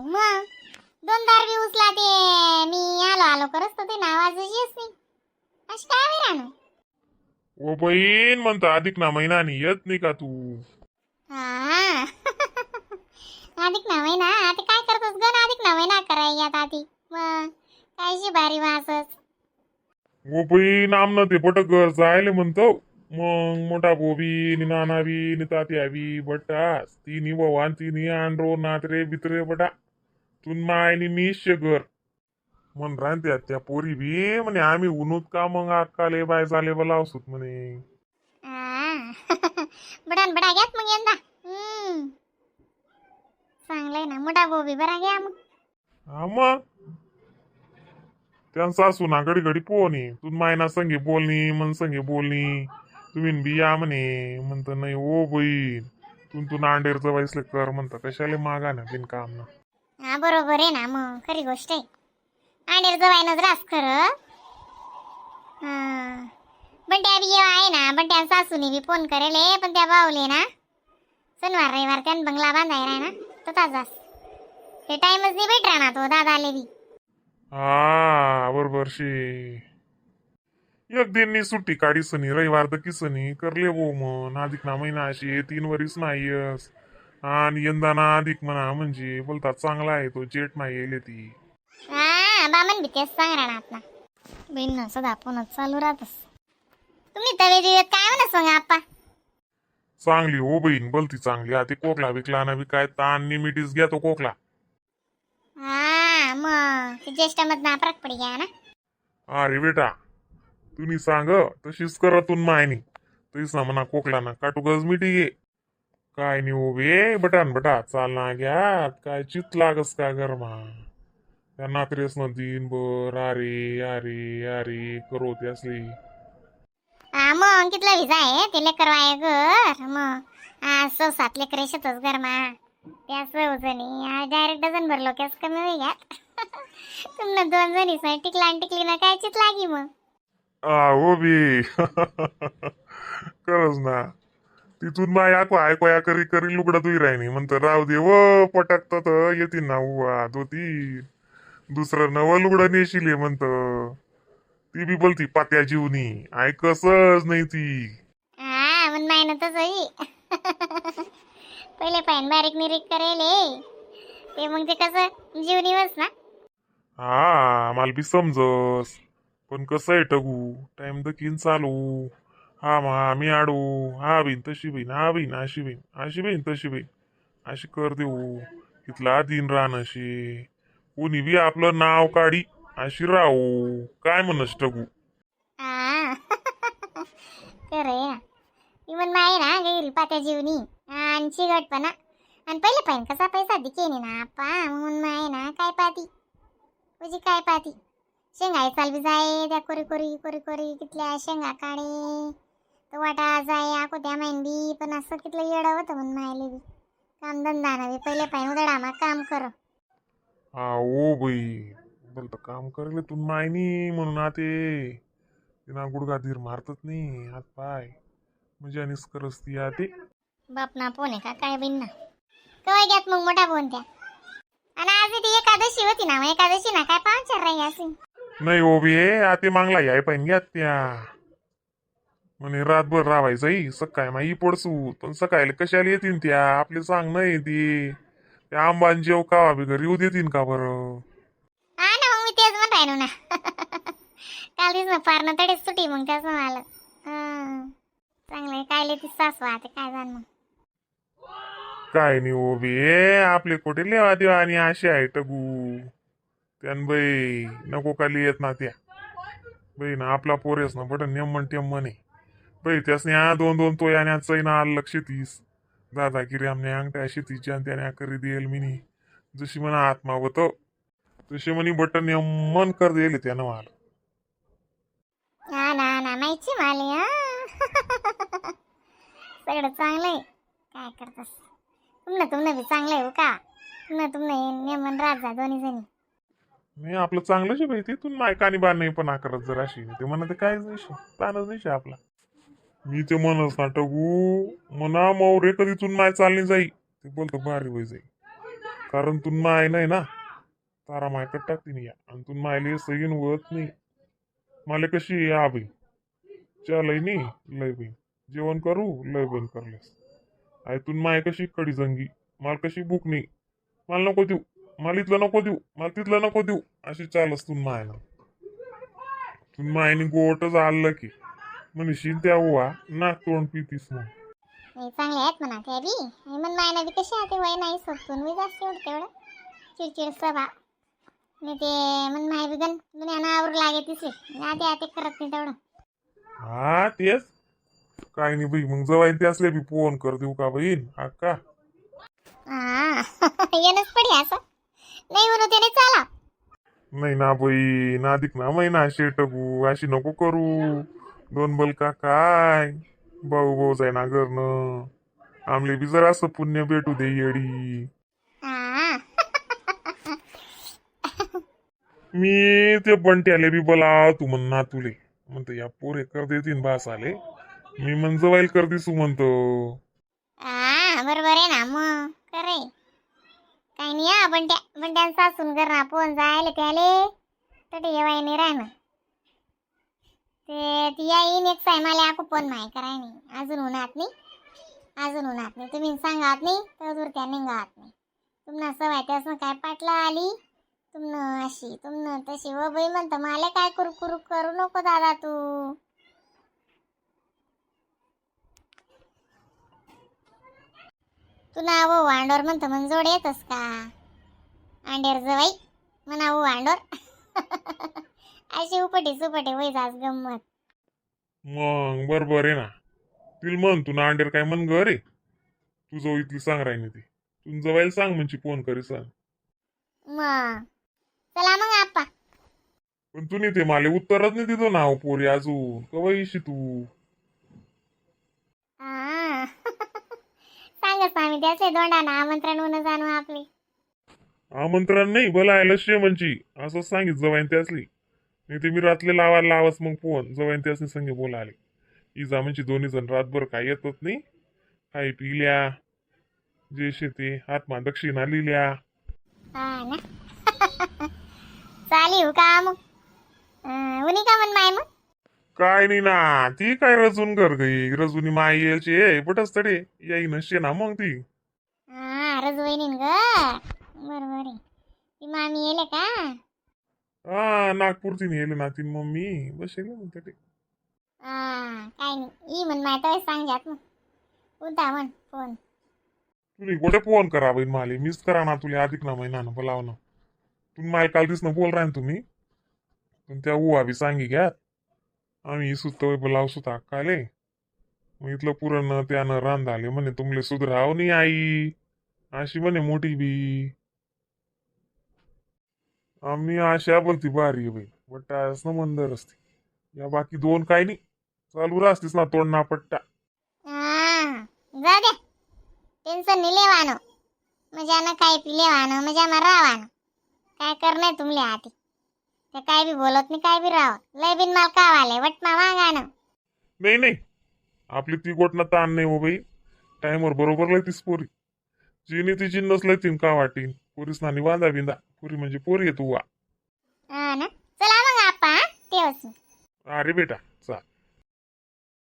मग दोन दार बी उचला ते मी आलो आलो करत तर ते नावाजच नाही. अशी काय वेळ राहणं. ओ बहीण, म्हणता अधिक ना महिनानी येत नाही का तू? हा, अधिक ना महिना आता काय करतोस गण? अधिक ना महिना कराय आता आधी मग कायशी भारी वासच. ओ बहीण, आमनं ते पटक घर जायले म्हणतो. मग मोठा बोबी नि नाना बी नि तात्या बी बटास तिन्ही भाऊ तिन्ही आंड्रो नात्रे बित्रे बटा तुन माय नि मी शे घर म्हण राहते. त्या पोरी बी म्हणे आम्ही उन्होत का मग अक्काले बाय झाले बोलावसूत म्हणे. हा, बडान बडा घ्यात मग यंदा. चांगलंय ना, मोठा बोबी बरा घ्या मग. हा, मग त्यांचा सासू ना घडी घडी पोहणी तू मायना संगे बोलणी मन संगे बोलणी तुम्ही बी या म्हणे. म्हणत नाही ओ बहीण, तू तू नांडेरचं वैसले कर म्हणतं, कशाले मागा ना बिन काम ना. हा, बरोबर आहे ना मग, खरी गोष्ट आहे. आणेर जवायनच रास खरं. हा, बंट्या बी आहे ना, बंट्या सासूने बी फोन करेल हे, पण त्या बावले ना शनिवार रविवार त्यान बंगला बांधाय राय ना तो ताजाच ते टाइमच नाही भेट राहणार तो दादाले बी. हा, बरोबर शे. एक दिन नी सुट्टी काढी सनी रविवार तर किसनी करले भो मन. अधिक ना महिना अशी 3 वरीस नाहीयस आणि यंदा ना अधिक म्हणा म्हणजे बोलतात चांगला आहे तो, जेठ नाही येईल ती. हा, बामन बी तेच सांग राहणार ना बहीण ना, सदा फोनच चालू राहतस. तुम्ही तवे दिवेत काय म्हणस मग आप्पा? चांगली हो बहीण, बोलती चांगली. आता कोकला बिकला ना बी काय ताण नि मिटीच घ्या तो कोकला. हा, मग ते ज्येष्ठ मधना फरक पडी घ्या ना. अरे बेटा, तुम्ही सांग तशीच करा तू मायनी तशीच ना म्हणा कोकला ना काटू गज मिटी घे. काय नाही हो बे, बटान बटा चाल ना घ्या. काय चित लागस का गरमा त्या नात्रेस न दिनभर अरे अरे अरे करो त्यासली. हा, मग कितला विजा आहे ते लेकर वाय घर मग. हा, सौ सात लेकर शेतच गरमा त्या सौ जणी डायरेक्ट डझन भरलो कॅस कमी होई घ्यात. तुमना दोन जणी सय टिकला आणि टिकली ना काय चित लागी मग. आ हो बी, खरंच ना. तिथून माय ऐको ऐको या करी करी लुगडं तुई राहिनी. म्हणतं राहू दे व पटाकत तर येतील ना उवा धोती दुसरं नवं लुगडं नेशील म्हणतं. ती बी बोलती पात्या जीवनी ऐकसच नाही ती. हा, मग माय ना तसं पहिले पाहिन बारीक निरीक करेल हे. ते मग ते कसं जीवनी बस ना. हा, मला बी समजस पण कसं आहे टगू, टाइम दकीन चालू. हा मा मी आडू हा बहीण तशी बहीण हा बहीण अशी बहीण अशी बहीण तशी बहीण अशी कर देऊ इथला दिन राहणशी कोणी बी आपलं नाव काढी अशी राहू. काय म्हणस टगू? हा, खरं आहे ना. ती म्हण माय ना गैरी पात्या जीवनी आणि चिगटपणा आणि पहिले पाहिन कसा पैसा दिकेनी ना आपा म्हणून माय ना काय पाती तुझी काय पाती शेंगा चाल बी जाय त्या कोरी कोरी कोरी कोरी कितल्या शेंगा काढे तो वाटा जाय आको त्या माईन बी. पण असं कितलं येडं होतं म्हणून मायले बी काम धंदा ना बी पहिले पाहिन उदडामा काम कर. हा ओ बाई, बोलतं काम करेल तू मायनी म्हणून आते तिना गुडघा धीर मारतच नाही हात पाय म्हणजे आणि करस ती आते. बाप ना फोन आहे का काय बिन ना कवाय घ्यात मग मोठा फोन त्या. आणि आज ती एकादशी होती ना, मग एकादशी ना काय पाहुणचार राही असेल? नाही ओ बे, आते मागला याय पाहिजे घ्यात त्या म्हणे रातभर रावायचंही सकाळी माई पडसू. पण सकाळी कशाला येतील त्या? आपले सांग नाही ती त्या आंबान जेव का बी घरी येऊ देतील का बरं? हा ना, मग मी तेच म्हणत राहिलो ना. काल दिस ना पार ना तडीच सुटी मग त्याच आलं. हा, चांगलं आहे. काय ती सासवा आता काय जाण मग. काय नाही ओ बे, आपले कोठे लेवा देवा आणि अशी आहे टगू त्यान बाई नको काली येत ना त्या बाई ना आपला पोरेस ना बट नेमन टेमन आहे बाई. त्यासने हा दोन दोन तो आणि चैना आलं लक्ष तीस दादागिरी आमने अंगठ्या शेतीची आणि त्याने करी देईल मिनी जशी म्हणा आत्मा होतो तशी म्हणी बटन नेमन कर देईल त्यानं मला. हा ना ना, माहिती माले. हा, सगळं चांगलं आहे. काय करतस, तुमनं तुमनं बी चांगलं आहे हो का. तुमनं तुमनं नेमन राहत जा दोन्ही जणी. नाही, आपलं चांगलंच आहे बाई. तिथून मायकानी बा नाही पण करत जर अशी ते म्हणा ते काहीच नाही शे, ताणच नाही शे आपला. मी ते म्हणस ना टगू म्हणा मौरे कधीतून माय चालली जाई ते बोलतो भारी वय जाई. कारण तुन माय नाही ना तारा मायकट टाकते नाही या आणि तुन मायले सगळीन वळत नाही. मला कशी या बाई चा लय नाही लय बहीण जेवण करू लय बहीण करलेस आई. तुन माय कशी कडी जंगी, मला कशी भूक नाही, मला नको देऊ, मला इथलं नको देऊ, मला तिथलं नको देऊ, अशी चालस तुन माय ना. तुन मायने गोटच आलं की म्हणशील त्या उवा नाक तोंड पितीस मग. नाही, चांगले आहेत म्हणा त्या बी. आणि मन मायना बी कशी आहे ते वय नाही सोपतून मी जास्त एवढं तेवढं चिडचिड स्वभाव नाही. ते मन माय बी गण दुनियानं आवरू लागे तिसरी आते आते करत नाही तेवढं. हा तेच, काय नाही बाई. मग जवाई ते असले बी फोन कर देऊ का बहीण अक्का? हा, येणंच पडी असं नाही म्हणू त्याने चाला. नाही ना बाई, नादिक ना महिना शेटगू अशी नको करू. दोन बल का काय भाऊ भाऊ जाय ना घरनं, आमले बी जरा असं पुण्य भेटू दे येडी. हा. मी ते बंट्याले बी बोला तू म्हण ना तुले म्हणतो या पोरे कर देतीन बास आले. मी म्हण जवाईल कर दिसू म्हणतो. हा, बरोबर आहे ना मग खरं. काही नाही हा, बंट्या बंट्यान सासून कर ना फोन जायला त्याले तटे येवाय नाही राहणार. ते ती येईन एक साय मला आकू फोन माय कराय नाही अजून उन्हात नाही, अजून उन्हात नाही. तुम्ही सांगात नाही तर दूर त्या निघात नाही. तुम्हाला सवय त्यासनं काय पाटला आली तुमनं अशी तुमनं तशी व बाई म्हणतं मला काय कुरकुर करू नको दादा तू. तू ना वो वांडोर म्हणतो म्हण जोड येतस का अंडेर जवाई म्हणा वो वांडोर अशी उपटे सुपटे वय जास गंमत. मग बरोबर आहे ना. तिला म्हण तू ना अंडेर काय म्हण ग रे तू जवळ इथली सांग राहिनी ती तू जवायला सांग म्हणजे फोन करी सांग. मग चला मग आप्पा. पण तू नाही ते माले उत्तरच नाही दिलं ना हो पोरी अजून कवा येशी तू? हा, सांगच आम्ही त्याचे दोंडाना आमंत्रण होणं जाणू आपले. आमंत्रण नाही बोलायला शे म्हणजे असं सांगित जवाईन त्यासली. नाही ते मी रातले लावायला लावास मग फोन जवाईन त्यासनी संगे बोलायले. इजा म्हणजे दोन्ही जण रातभर काय येतच नाही. खाई पिल्या जे शेते आत्मा दक्षिणा लिहिल्या. हा ना, चालेल हो का मग उनी का म्हण माय मग. काय नाही ना ती काय रजून घर गई रजूनी माई यायची ए बटच तडे येई नशे ना मग ती. हा, रजू वहिनीन ग, बरोबर आहे. ती मामी येले का? हा, नागपूर तिने येले ना ती मम्मी बसेल मग तडे. हा, काय नाही, ई म्हण माय तर सांग जात मग उद्या म्हण फोन. तुला कुठे फोन करा बहीण माले मिस करा ना तुला अधिक ना महिना ना बोलाव ना तुम्ही माय काल दिस ना बोल राय ना तुम्ही. पण त्या उवा बी सांगी घ्यात आम्ही सुद्धा बोलाव सुद्धा काले मग इथलं पुरण त्यानं रांधाले म्हणे तुमले सुधराव नाही आई अशी म्हणे मोठी बी. आम्ही आशा बोलती भारी आहे बाई बट्टास ना मंदर असते या बाकी दोन काय नाही चालू राहतीस ना तोंड ना पट्टा. हा, जाऊ द्या, टेन्शन नाही लेवानो. मजानं काय पी लेवानो, मजामा रावानो. काय करणार तुमले आधी ते काय बी बोलत नाही काय बी राव लय बिन माल कावाले वटमा वागानं. नाही नाही, आपली ती गोटना ताण नाही हो बाई. टाइमवर बरोबर लय तीस पोरी जिनी ती जिन्नस लय तीन का वाटीन पोरीस नानी बांधा बिंदा पोरी म्हणजे पोरी आहे तू वा. हा ना, चला मग आपा, हा तेवच. अरे बेटा.